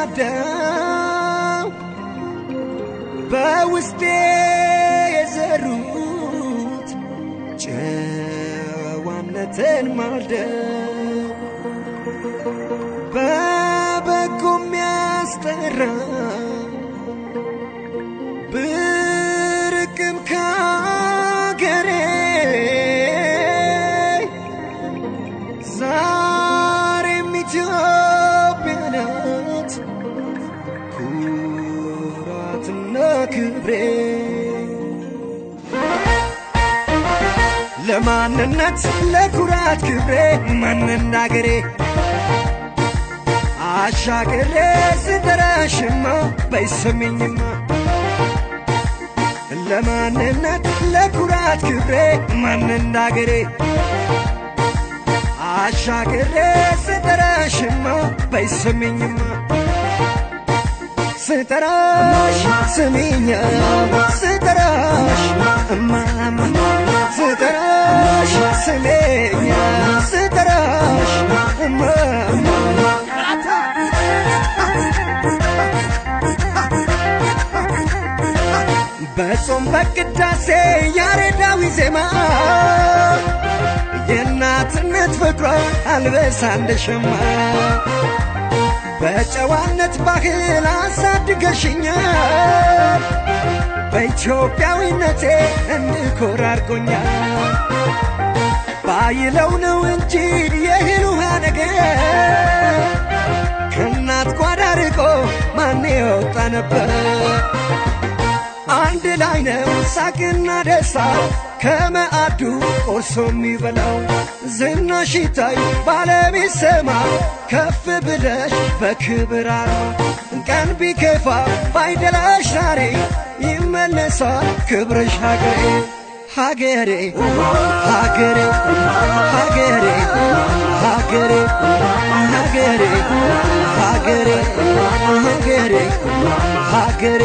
ተሰናዳው በውስጤ የዘሩት ጨዋነትን ማልደው በበጎ የሚያስጠራ ብርቅም ካገሬ ዛሬም ኢትዮጵያ ናት ኩራትና ክብሬ። ለማንነት ለኩራት ክብሬ ማንናገሬ አሻግሬ ስጠራሽማ በይሰሚኝማ ለማንነት ለኩራት ክብሬ ማንናገሬ አሻግሬ ስጠራሽማ በይሰሚኝማ ስጠራሽ ስሚኛ ስጠራሽ እማማ ስጠራሽ ስሜኛ ስጠራሽ እማማ በጾም በቅዳሴ ያሬዳዊ ዜማ የእናትነት ፍቅሯ አልበሳ እንደ ሸማ በጨዋነት ባህል አሳድገሽኛል በኢትዮጵያዊነቴ እንድኮራ አድርጎኛል። ባይለው ነው እንጂ የእህል ውሃ ነገር ከእናት ጓዳ ርቆ ማን የወጣ ነበር? አንድ ላይ ነው ሳቅና ደስታ ከማዕዱ ቆርሶ የሚበላው ዝናሽ ይታይ ባለም ይሰማ ከፍ ብለሽ በክብር አርማ ቀን ቢከፋ ባይደላሽ ዛሬ ይመለሳል ክብርሽ ሀገሬ ሀገሬ ሀገሬ ሀገሬ ሀገሬ ሀገሬ ሀገሬ ሀገሬ ሀገሬ።